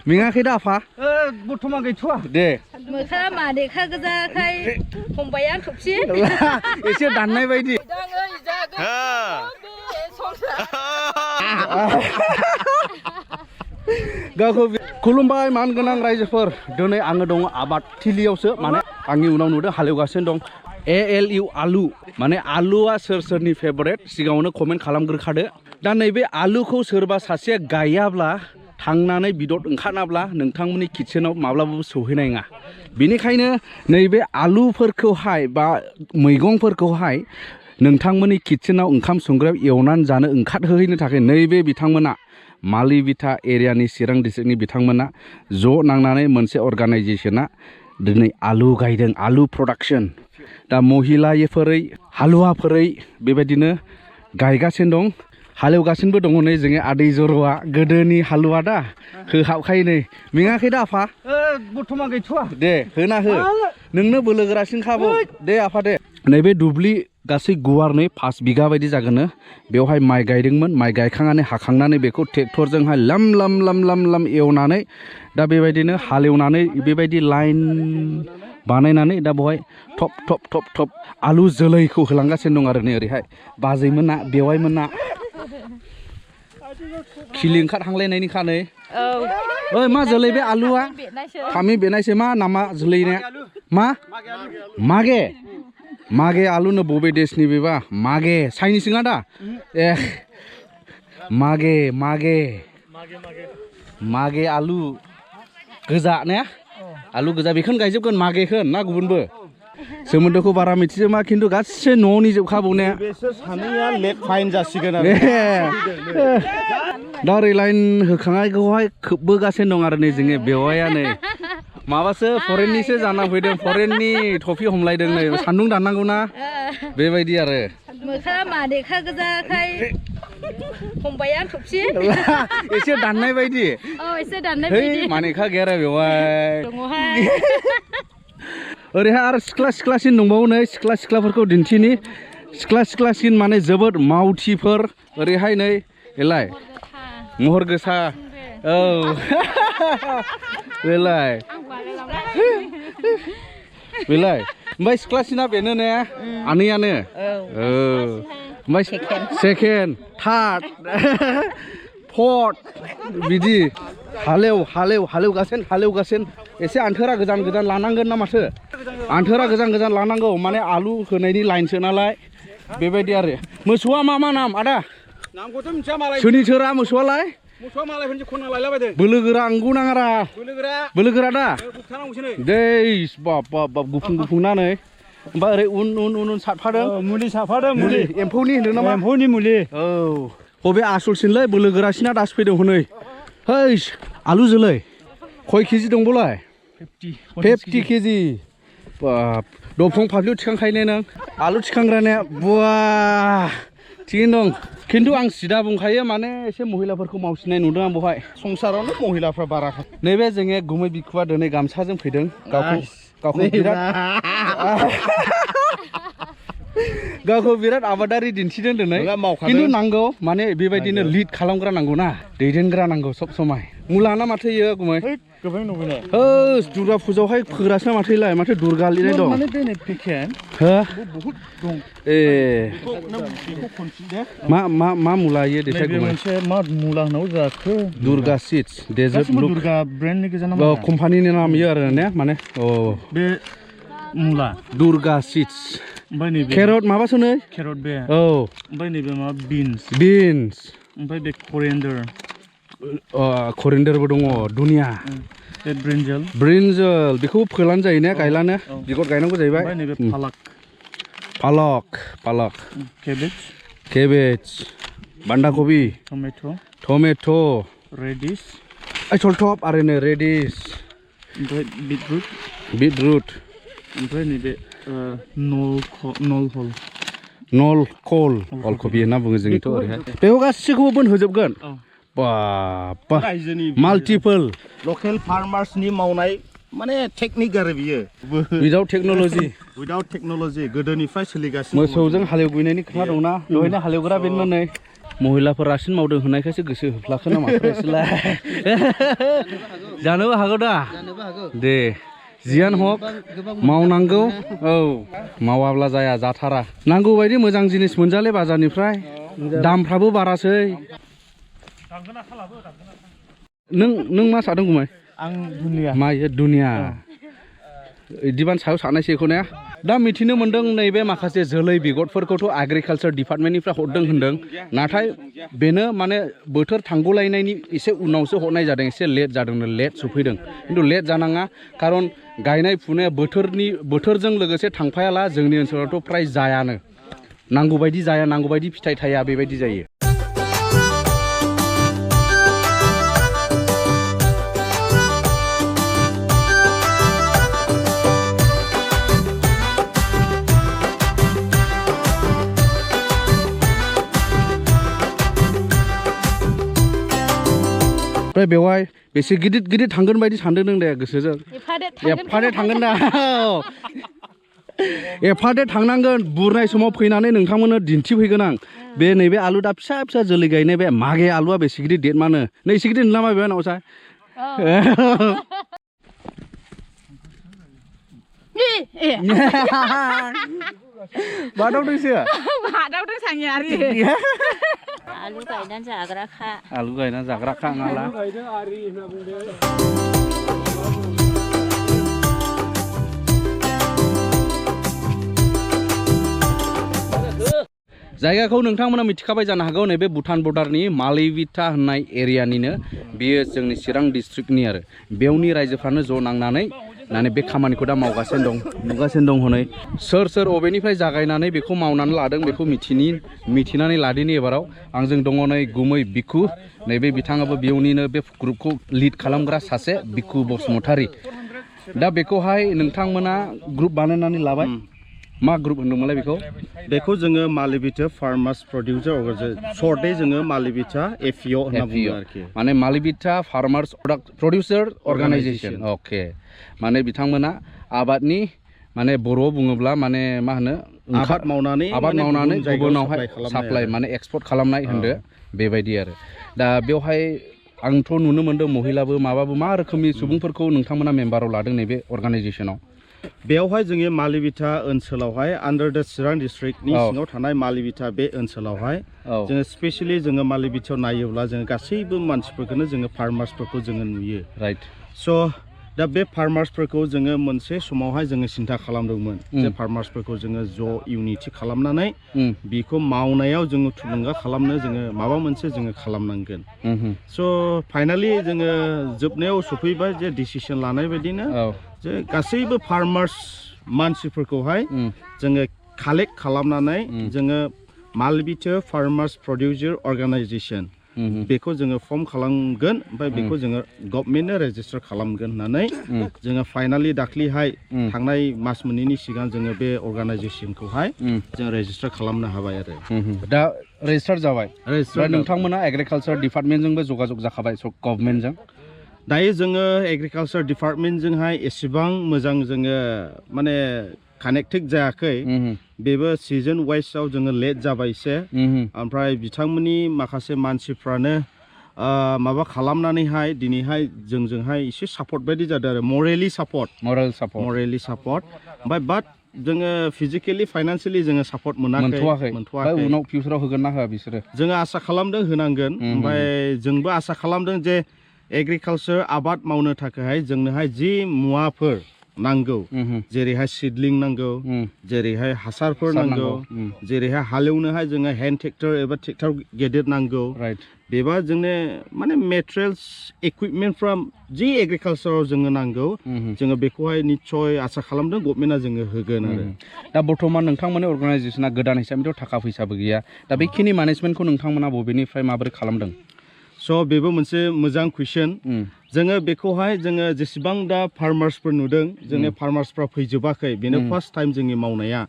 मेङाखै दा आफा बर्थमान गैथ'वा दे मोखा मादेखा गोजाखाय फंबाया थुबसि एसे दाननाय बायदि गावखौ खुलुमबाय मान गोनां रायजोफोर दिनै आङो दङ आबाद थिलियावसो माने आंनि उनाव नुदों हालेवगासिनो दं ALU आलु माने आलुआ सोरनि फेभरेट सिगाङावनो कमेन्ट खालामग्रोखादो दा नैबे आलुखौ सोरबा सासे गायाब्ला थांनानै बिदद ओंखाराब्ला नोंथांमोननि किचेनाव माब्लाबाबो सौहैनाय नङा बेनिखायनो नैबे आलुफोरखौहाय बा मैगंफोरखौहाय नोंथांमोननि किचेनाव ओंखाम संग्रायाव एवनानै जानो ओंखारहोहैनो थाखाय नैबे बिथांमोना मालिविटा एरियानि चिरां डिस्ट्रिक्टनि बिथांमोना ज' नांनानै मोनसे अर्गानाइजेसना दिनै आलु गायदों आलु प्रडाक्शन दा महिलाफोरै हालुवाफोरै बेबायदिनो गायगासिनो दं हालेवगासिनोबो दङ नै जोङो आदै जर'आ गोदोनि हालुवा दा होहाबखायो नै मेङाखै दा आफा बर्थमान गैथ'वा दे होना हो नोंनो बोलो गोरासिन खाबु दे आफा दे नैबे दुब्लि गासै गुवारनै 5 बिगा बायदि जागोन बेवहाय माइ गायदोंमोन माइ गायखांनानै हाखांनानै बेखौ ट्रेक्टरजोंहाय लाम एवनानै दा बेबायदिनो हालेवनानै बेबायदि लाइन बानायनानै दा बेवहाय थप आलु जोलैखौ होलांगासिनो दं आरो नै ओरैहाय बाजैमोना बेवाइमोना खिलि ओंखारहांलायनायनि खानै ओइ मा जोलै बे आलुआ फामि बेनायसो मा नामा जोलैनिया मा मागे आलुनो बबे देशनि बेबा मागे चाइनिस नङा दा ए मागे आलु गोजा ने आलु गोजा बेखौनो गायजोबगोन मागेखौ ना गुबुनबो सोमोन्दोखौ बारा मिथिजोबा खिन्थु गासै न'नि जोबखाबावने बेसोर सानैया लेट फाइन जासिगोन आरो दा ओरै लाइन होखांनायखौहाय खोबबोगासिनो दं आरो नै जोङो बेवाया नै माबासो फरेननिसो जाना फैदों फरेननि टफि हमलायदों नै सान्दुं दाननांगौ ना बेबायदि आरो मोखा मादेखा गोजाखाय फंबाया थुबसि एसे दाननाय बायदि एसे दाननाय बायदि मानेखा गैया बेवहाय दङहाय ओरैहाय आरो सिख्लासिन दंबावो नै सिख्लाफोरखौ दिन्थिनि सिख्लासिन माने जोबोद मावथिफोर ओरैहाय नै एलाय महर गोसा औ बेलाय ओमफ्राय सिख्लासिना बेनो ने आनैयानो ओमफ्राय सेकेन्ड थार्ड फर्थ बिदि हालेवगासिनो एसे आन्थोरा गोजान लानांगोन ना माथो आन्थोरा गोजान लानांगौ माने आलु होनायनि लाइनसो नालाय बेबायदि आरो मोसौआ मा नाम आदा नामखौथ' मिथिया मालाय सोरनिथोरा मोसौआलाय मोसौआ मालायफोरनि खनना लायलाबायदों बोलोगोरा अंगौ नाङारा बोलोगोरा दा दै बाब गुफुं नानै ओमफ्राय ओरै उन सारफादों मुलि सारफादों मुलि एम्फौनि होनदों नामा एम्फौनि मुलि औ बबे आसलसिनलै बोलोगोरासिना दासो फैदों हनै है आलु जोलै खय केजि दंबावलाय 50 केजि बाब दंफां फाफ्लियाव थिखांखायो नों आलु थिखांग्राने बुवा थिगैनो दं खिन्थु आं सिदा बुंखायो माने एसे महिलाफोरखौ मावसिननाय नुदों आं बेवहाय संसारावनो महिलाफ्रा बारा नैबे जोङो गुमै बिखुआ दिनै गामसाजों फैदों गावखौ बिराद आबादारि दिन्थिदों दिनै खिन्थु नांगौ माने बेबायदिनो लिड खालामग्रा नांगौ ना दैदेनग्रा नांगौ सब समाय मुला ना माथो इयो गुमै गोबां नुबाय दुर्गा फुजायावहाय फोग्रासो माथोलाय माथो दुर्गा लिरनाय दं माने दिनै पेकेट हो बहुत दं ए मा मुला इयो देसाय गुमै मोनसे मा मुला होनाव जाखो Durga seeds dessert look Durga ब्रेन्डनि गोजा नामा कम्पानिनि नाम इयो आरो ने माने बे मुला दुर्गा सीड्स ओमफ्राय नैबे केरट माबासो नै केरट बे औ ओमफ्राय नैबे मा बिन्स ओमफ्राय बे करिन्डारबो दङ दुनिया बे ब्रिन्जल बेखौबो फोलानो जायो ने गायलानो बिगट गायनांगौ जाहैबाय ओमफ्राय नैबे पालक केबेज बान्दा कबि टमेट' रेडिश थलथब आरो नै रेडिश ओमफ्राय बिटरुट ओमफ्राय नैबे नल कबि होनना बुङो जोंथ' ओरैहाय बेखौ गासैखौबो बोनहोजोबगोन बाबा माल्टिपोल लकेल फार्मार्सनि मावनाय माने टेकनिक आरो बियो उइदाउट टेक्न'लजि गोदोनिफ्राय सोलिगासिनो मोसौजों हालेवबोनायनि खोथा दंना दहायनो हालेवग्रा बेनोमोन नै महिलाफोर रासिन मावदों होननायखायसो गोसो होफ्लाखो नामा एसेलाय जानोबो हागौ दा दे जियानो हक मावनांगौ औ मावाब्ला जाया जाथारा नांगौ बायदि मोजां जिनिस मोनजाले बाजारनिफ्राय दामफ्राबो बारासै नों मा सादों गुमाय आं दुनिया मायो दुनिया इदिबान सायाव साननायसैखौ ने दा मिथिनो मोनदों नैबे माखासे जोलै बिगटफोरखौथ' एग्रिकालचार डिपार्टमेन्टनिफ्राय हरदों होनदों नाथाय बेनो माने बोथोर थांग'लायनायनि एसे उनावसो हरनाय जादों एसे लेट जादोंनो लेट सफैदों खिन्थु लेट जानाङा खारन गायनाय फुनाया बोथोरजों लोगोसे थांफायाला जोंनि ओनसोलावथ' फ्राय जायानो नांगौ बायदि जाया नांगौ बायदि फिथाइ थाया बेबायदि जायो ओमफ्राय बेवहाय बेसे गिदिर थांगोन बायदि सानदों नों दे गोसोजों एफादे थांगोन दा एफादे थांनांगोन बुरनाय समाव फैनानै नोंथांमोननो दिन्थिफैगोन आं बे नैबे आलु दा फिसा फिसा जोलै गायनाय बे मागे आलुआ बेसे गिदिर देरमानो नै एसे गिदिर नुला माबे नावसाय बादावदोंसो बादावदों साङियारि आलु गायनानै जाग्राखा आंहाला जायगाखौ नोंथांमोना मिथिखाबाय जानो हागौ नैबे भुटान बर्डारनि मालिविटा होननाय एरियानिनो बेयो जोंनि चिरां डिस्ट्रिक्टनि आरो बेवनि रायजोफ्रानो ज' नांनानै माने बे खामानिखौ दा मावगासिनो दं नुगासिनो दं हनै सोर अबेनिफ्राय जागायनानै बेखौ मावनानै लादों बेखौ मिथिनानै लादिनि एबाराव आंजों दङ नै गुमै बिखु नैबे बिथाङाबो बेवनिनो बे ग्रुपखौ लिड खालामग्रा सासे बिखु बसुमतारी दा बेखौहाय नोंथांमोना ग्रुप बानायनानै लाबाय मा ग्रुप होनदोंमोनलाय बेखौ जोङो मालिविटा फार्मार्स प्रडिउसार अर्गानाइजेशन शर्टै जोङो मालिविटा FPO होनना बुङो आरोखि माने मालिविटा फार्मार्स प्रडिउसार अर्गानाइजेशन अके माने बिथांमोना आबादनि माने बर'आव बुङोब्ला माने मा होनो आबाद मावनानै गुबुनावहाय साप्लाय माने एक्सपर्ट खालामनाय होनदो बेबायदि आरो दा बेवहाय आंथ' नुनो मोनदों महिलाबो माबाबो मा रोखोमनि सुबुंफोरखौ नोंथांमोना मेम्बाराव लादों नैबे अर्गानाइजेशनाव बेवहाय जोंनि मालिविटा ओनसोलावहाय आन्डार द चिरां डिस्ट्रिक्टनि सिङाव थानाय मालिविटा बे ओनसोलावहाय जोङो स्पेशली जोङो मालिविटायाव नायोब्ला जोङो गासैबो मानसिफोरखौनो जोङो फार्मार्सफोरखौ जोङो नुयो राइट स' दा बे फार्मार्सफोरखौ जोङो मोनसे समावहाय जोङो सिन्था खालामदोंमोन जे फार्मार्सफोरखौ जोङो ज' इउनिटि खालामनानै बेखौ मावनायाव जोङो थुलुंगा खालामनो जोङो माबा मोनसे जोङो खालामनांगोन स' फाइनालि जोङो जोबनायाव सफैबाय जे डिसिसन लानाय बायदिनो जे गासैबो फार्मार्स मानसिफोरखौहाय जोङो कालेक्ट खालामनानै जोङो मालिविटा फार्मार्स प्रडिउसार अर्गानाइजेशन बेखौ जोङो फर्म खालामगोन ओमफ्राय बेखौ जोङो गभर्नमेन्टनो रेजिस्टार खालामगोन होननानै जोङो फाइनालि दाख्लैहाय थांनाय मास मोननैनि सिगां जोङो बे अर्गानाइजेशनखौहाय जों रेजिस्टार खालामनो हाबाय आरो दा रेजिस्टार जाबाय नोंथांमोना एग्रिकालचार डिपार्टमेन्टजोंबो जगाजग जाखाबाय गभर्नमेन्टजों दायो जोङो एग्रिकालचार डिपार्टमेन्टजोंहाय एसेबां मोजां जोङो माने कानेक्टेड जायाखै बेबो सिजन वाइसआव जोङो लेट जाबाय एसे ओमफ्राय बिथांमोननि माखासे मानसिफ्रानो माबा खालामनानैहाय दिनैहाय जोंजोंहाय एसे सापर्ट बायदि जादों आरो मरेलि सापर्ट ओमफ्राय बाट जोङो फिजिकेलि फाइनान्सियेलि जोङो सापर्ट मोनथ'वाखै उनाव फिउचाराव होगोन ना होआ बिसोरो जोङो आसा खालामदों होनांगोन ओमफ्राय जोंबो आसा खालामदों जे एग्रिकालचार आबाद मावनो थाखाय जोंनोहाय जि मुवाफोर नांगौ जेरैहाय सिडलिं नांगौ जेरैहाय हासारफोर नांगौ जेरैहाय हालेवनोहाय जोङो हेन्ड ट्रेक्टर एबा ट्रेक्टर गेदेर नांगौ बेबा जोंनो माने मेटेरियल्स इकुइपमेन्टफ्रा जि एग्रिकालचाराव जोङो नांगौ जोङो बेखौहाय निस्सय आसा खालामदों गभर्नमेन्टआ जोङो होगोन आरो दा बर्थमान नोंथांमोननि अर्गानाइजेशना गोदान हिसाबैथ' थाखा फैसाबो गैया दा बेखिनि मेनेजमेन्टखौ नोंथांमोना बबेनिफ्राय माबोरै खालामदों स' बेबो मोनसे मोजां कुइसन जोङो बेखौहाय जोङो जेसेबां दा फार्मार्सफोर नुदों जोंनि फार्मार्सफ्रा फैजोबाखै बेनो फार्स्ट टाइम जोंनि मावनाया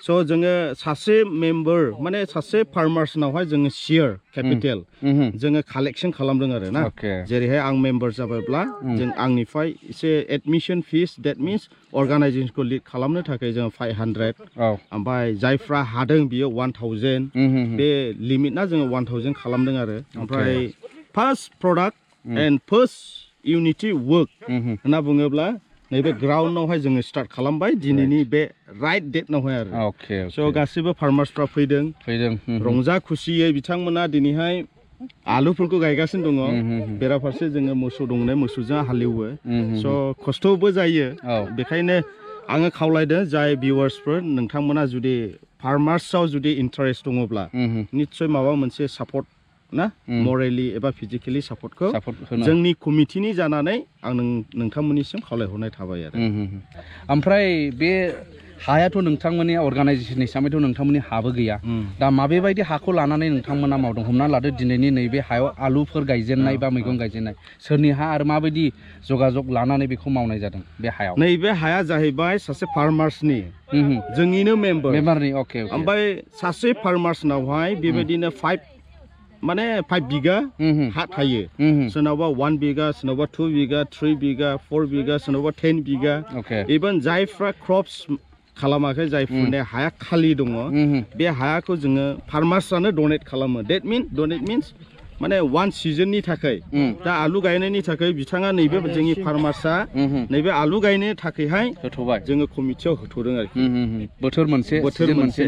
स' जोङो सासे मेम्बार माने सासे फार्मार्सनावहाय जोङो शेयार केपिटेल जोङो कालेक्सन खालामदों आरो ना जेरैहाय आं मेम्बार जाबायब्ला जों आंनिफ्राय एसे एडमिशन फिस डेट मिन्स अर्गानाइजेसनखौ लिड खालामनो थाखाय जोङो 500 ओमफ्राय जायफ्रा हादों बियो 1000 बे लिमिटना जोङो 1000 खालामदों आरो ओमफ्राय first product and first unity work होनना बुङोब्ला नैबे ग्राउन्डआवहाय जोङो स्टार्ट खालामबाय दिनैनि बे राइट डेटनावहाय आरो स' गासिबो फार्मार्सफ्रा फैदों रंजा खुसियै बिथांमोना दिनैहाय आलुफोरखौ गायगासिनो दङ बेराफारसे जोङो मोसौ दंनाय मोसौजों हालेवो स' खस्थ'बो जायो बेखायनो आङो खावलायदों जाय भिउवार्सफोर नोंथांमोना जुदि फार्मार्सआव जुदि इन्टारेस्ट दङब्ला निस्सय माबा मोनसे सापर्ट ना मरेलि एबा फिजिकेलि सापर्टखौ जोंनि कमिटिनि जानानै आं नोंथांमोननिसिम खावलायहरनाय थाबाय आरो ओमफ्राय बे हायाथ' नोंथांमोननि अर्गानाइजेसन हिसाबैथ' नोंथांमोननि हाबो गैया दा माबेबायदि हाखौ लानानै नोंथांमोना मावदों हमना लादो दिनैनि नैबे हायाव आलुफोर गायजेननाय बा मैगं गायजेननाय सोरनि हा आरो माबायदि जगाजग लानानै बेखौ मावनाय जादों बे हायाव नैबे हाया जाहैबाय सासे फार्मार्सनि जोंनिनो मेम्बारनि ओमफ्राय सासे फार्मार्सनावहाय बेबायदिनो 5 बिगा हा थायो सोरनावबा 1 बिगा सोरनावबा 2 बिगा 3 बिगा 4 बिगा सोरनावबा 10 बिगा इभेन जायफ्रा क्रप्स खालामाखै जायफोरनि हाया खालि दङ बे हायाखौ जोङो फार्मार्सआनो डनेट खालामो डेट मिन्स माने 1 सिजननि थाखाय दा आलु गायनायनि थाखाय बिथाङा नैबे जोंनि फार्मार्सआ नैबे आलु गायनो थाखायहाय होथ'बाय जोङो कमिटियाव होथ'दों आरोखि बोथोर मोनसे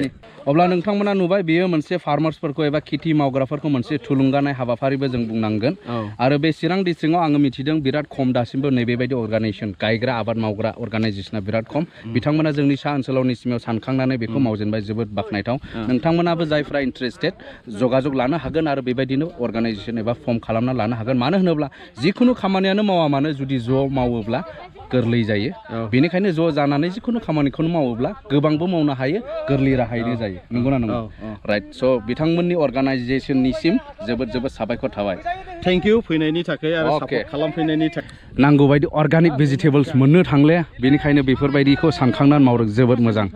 अब्ला नोंथांमोना नुबाय बेयो मोनसे फार्मार्सफोरखौ एबा खेथि मावग्राफोरखौ मोनसे थुलुंगानाय हाबाफारिबो जों बुंनांगोन आरो बे चिरां डिस्ट्रिक्टआव आङो मिथिदों बिराद खम दासिमबो नैबेबायदि अर्गानाइजेसन गायग्रा आबाद मावग्रा अर्गानाइजेसना बिराद खम बिथांमोना जोंनि सा ओनसोलाव निसिमाव सानखांनानै बेखौ मावजेनबाय जोबोद बाख्नायथाव नोंथांमोनाबो जायफ्रा इन्टारेस्टेड जगाजग लानो हागोन आरो बेबायदिनो अर्गानाइजेसन एबा फर्म खालामना लानो हागोन मानो होनोब्ला जिखुनु खामानियानो मावा मानो जुदि ज' मावोब्ला गोरलै जायो बेनिखायनो ज' जानानै जिखुनु खामानिखौनो मावोब्ला गोबांबो मावनो हायो गोरलै राहायैनो जायो नंगौना नङा राइट स' बिथांमोननि अर्गानाइजेसननिसिम जोबोद साबायखर थाबाय थेंक इउ फैनायनि थाखाय आरो सापर्ट खालामफैनायनि थाखाय नांगौ बायदि अर्गानिक भेजिटेबल्स मोननो थांले बेनिखायनो बेफोरबायदिखौ सानखांनानै मावदों जोबोद मोजां